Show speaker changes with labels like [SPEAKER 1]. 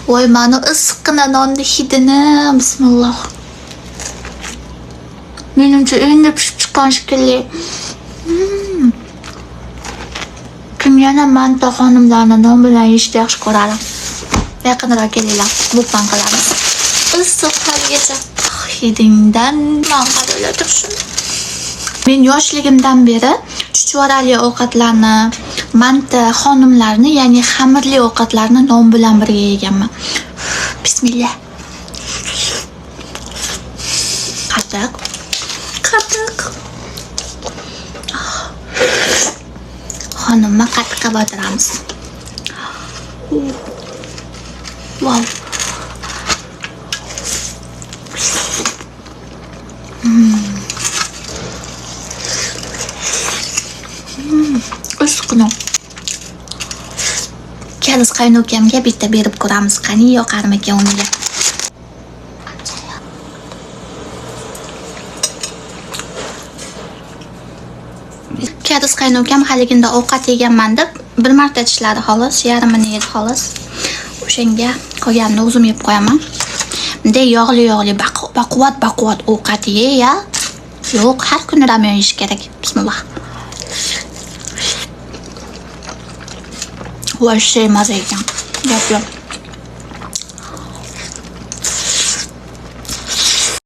[SPEAKER 1] Voy, mani issiqqina nonni hidini, bismillah. Menimcha endi pishib chiqqan shekilli. Kim yana manti xonimlarni non bilan yeyishni yaxshi ko'radi? Yaqinroq kelinglar, mukbang qilamiz. Issiq haligacha. Hidingdan non qaranglar tursin. Men yoshligimdan beri chuchvarali ovqatlarni, manti xonimlarni, ya'ni xamirli ovqatlarni non bilan birga yeganman. Bismillah. Qatiq. Qatiq. Xonimni qatiqqa botiramiz. Wow. Issiqqina. Kariz qaynokamga bitta berib ko'ramiz. Qani yoqarmikan unga. Kariz qaynukam haliginda ovqat yeganman deb bir marta tishladi xolos, yarmini yedi xolos. O'shanga qolganini o'zim yeb qo'yaman. Bunday yog'li-yog'li baquvvat baquvvat ovqat ye ya. Yo'q, har kuni ramyon yeyish kerak. Bismillah. Вообще maza ekan. Gap yo'q.